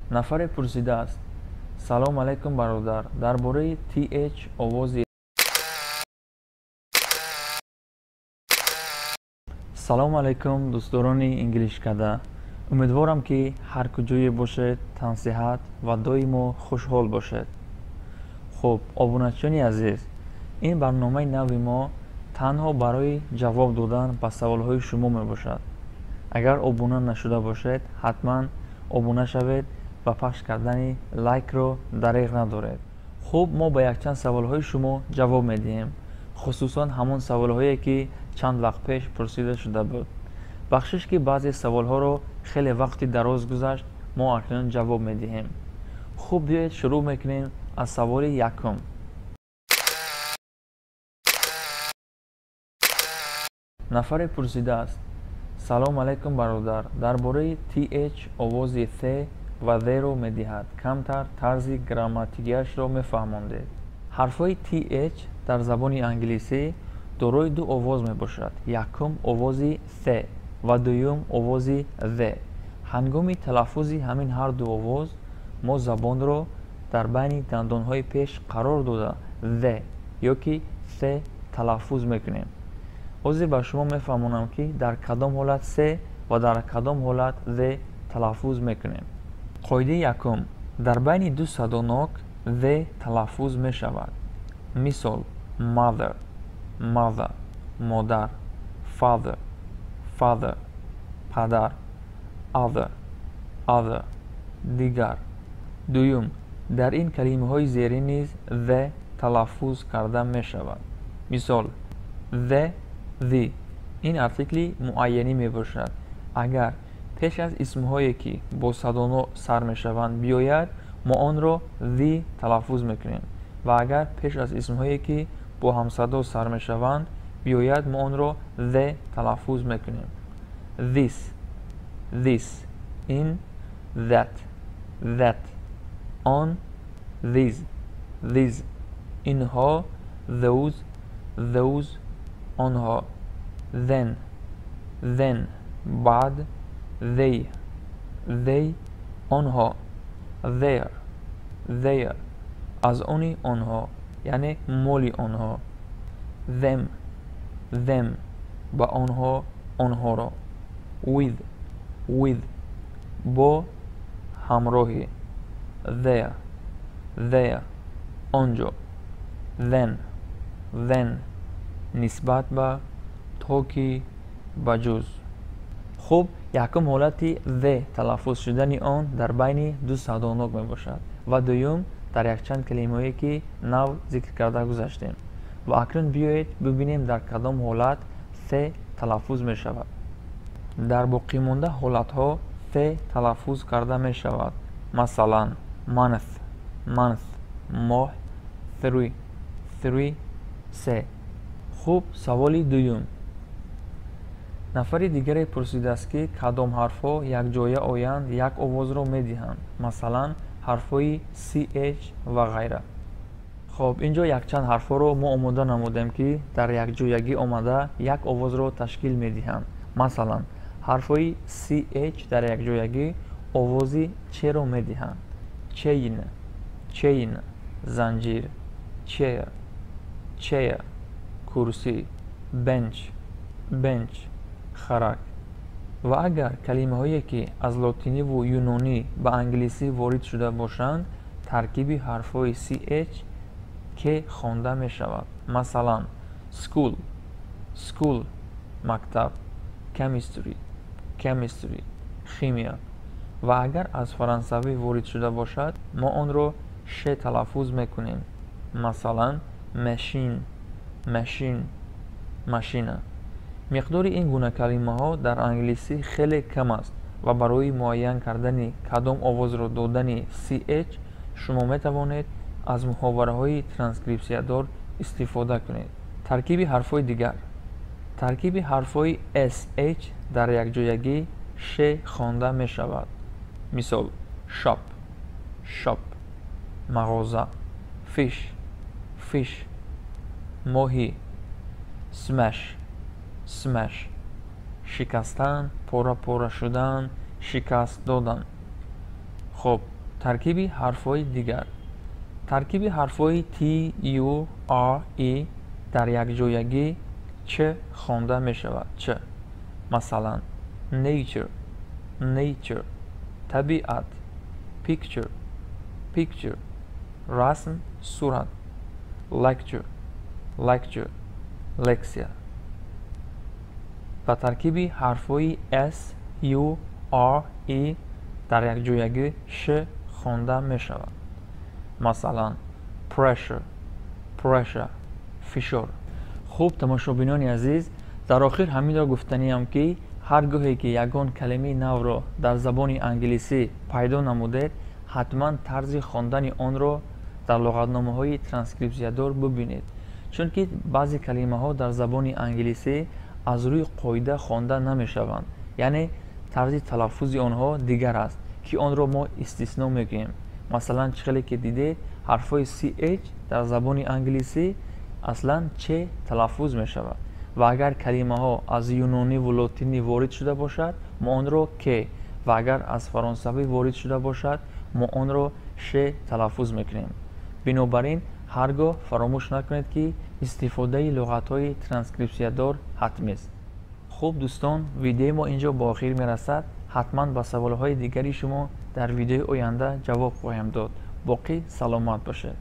Нафаре пурсидааст: «Салом алайкум, бародар, дар бораи th овози». Салом алайкум, дӯстдорони инглишкада. Умедворам, ки ҳар куҷое бошед, тансиҳат ва доимо хушҳол бошед. Хуб, обуначиёни азиз, ин барномаи нави мо танҳо барои ҷавоб додан ба саволҳои шумо мебошад. Агар обуна нашуда бошед, ҳатман обуна шавед ва пахш кардани лайкро дареғ надоред. Хуб, мо ба якчанд саволҳои шумо ҷавоб медиҳем, хусусан ҳамон саволҳое, ки чанд вақт пеш пурсида шуда буд. Бахшиш, ки баъзе саволҳоро хеле вақти дароз гузашт, мо акнун ҷавоб медиҳем. Хуб, биёед, шурӯъ мекунем аз саволи якум. Нафаре пурсидааст: «Салом алайкум, бародар, дар бораи th овози th ва the-ро медиҳад, камтар тарзи грамматикиашро мефаҳмондед». Ҳарфҳои th дар забони англисӣ дорои ду овоз мебошад: якум овози th ва дуюм овози the. Ҳангоми талаффузи ҳамин ҳар ду овоз мо забонро дар байни дандонҳои пеш қарор дода, the ё ки th талаффуз мекунем. Ҳозир ба шумо мефаҳмонам, ки дар кадом ҳолат се ва дар кадом ҳолат the талаффуз мекунем. Қоидаи якум: дар байни ду садонок the талаффуз мешавад. Мисол: mother, mother, модар, father, father, падар, other, other, дигар. Дуюм: дар ин калимаҳои зерин низ the талаффуз карда мешавад. Мисол: the, the. Ин артикли муайянӣ мебошад. Агар пеш аз исмҳое, ки бо садонок сар мешаванд, биёяд, мо онро the талаффуз мекунем ва агар пеш аз исмҳое, ки бо ҳамсадо сар мешаванд, биёяд, мо онро the талаффуз мекунем: this, this, ин, that, that, он, these, these, инҳо, those, those, онҳо, then, then, баъд, they, they, онҳо, their, their, аз они онҳо, яъне моли онҳо, them, them, ба онҳо, онҳоро, with, with, бо, ҳамроҳи, there, there, онҷо, than, than, нисбат ба, то ки, ба ҷуз. Хуб, якум ҳолати the талаффуз шудани он дар байни ду садонок мебошад ва дуюм дар якчанд калимаҳое, ки нав зикр карда гузаштем. Ва акнун биёед, бибинем, дар кадом ҳолат th талаффуз мешавад. Дар боқимонда ҳолатҳо th талаффуз карда мешавад. Масалан: month, month, моҳ, three, three, се. Хуб, саволи дуюм. Нафари дигаре пурсидааст, ки кадом ҳарфҳо якҷоя оянд, як овозро медиҳанд, масалан ҳарфҳои ch ва ғайра. Хоб, ин ҷо якчанд ҳарфҳоро мо омода намудем, ки дар якҷоягӣ омада як овозро ташкил медиҳанд. Масалан, ҳарфҳои ch дар якҷоягӣ овози черо медиҳанд: chain, chain, занҷир, chair, chair, курсӣ, bench, bench, харак. Ва агар калимаҳое, ки аз лотиниву юнонӣ ба англисӣ ворид шуда бошанд, таркиби ҳарфҳои ch к хонда мешавад. Масалан: school, school, мактаб, chemistry, chemistry, химия. Ва агар аз фаронсавӣ ворид шуда бошад, мо онро ш талаффуз мекунем. Масалан: machine, machine, машина. Миқдори ин гуна калимаҳо дар англисӣ хеле кам аст ва барои муайян кардани кадом овозро додани ch шумо метавонед аз муҳовараҳои транскрипсиядор истифода кунед. Таркиби ҳарфҳои дигар. Таркиби ҳарфҳои sh дар якҷоягӣ ш хонда мешавад. Мисол: shop, shop, мағоза, fish, fish, моҳӣ, smash, smash, шикастан, пора пора шудан, шикаст додан. Хуб. Таркиби ҳарфҳои дигар. Таркиби ҳарфҳои T, U, R, E дар якҷоягӣ ч хонда мешавад. Ч. Масалан, nature, nature, табиат, picture, picture, расм, сурат, lecture, lecture, лексия. Ба таркиби ҳарфҳои S, U, R, E дар якҷоягӣ ш хонда мешавад. Масалан, pressure, pressure, фишор. Хуб, тамошобинони азиз, дар охир ҳаминро гуфтаниам, ки ҳар гоҳе ки ягон калимаи навро дар забони англисӣ пайдо намудед, ҳатман тарзи хондани онро дар луғатномаҳои транскрипсиядор бубинед, чунки баъзе калимаҳо дар забони англисӣ аз рӯи қоида хонда намешаванд, яъне тарзи талаффузи онҳо дигар аст, ки онро мо истисно мегӯем. Масалан, чӣ хеле ки дидед, ҳарфҳои ch дар забони англисӣ аслан ч талаффуз мешавад ва агар калимаҳо аз юнониву лотинӣ ворид шуда бошад, мо онро к ва агар аз фаронсавӣ ворид шуда бошад, мо онро ш талаффуз мекунем. Бинобар ин ҳар гоҳ фаромӯш накунед, ки истифодаи луғатҳои транскрипсиядор ҳатмист. Хуб, дӯстон, видеои мо инҷо ба охир мерасад. Ҳатман ба саволҳои дигари шумо дар видеои оянда ҷавоб хоҳем дод. Боқӣ саломат бошед.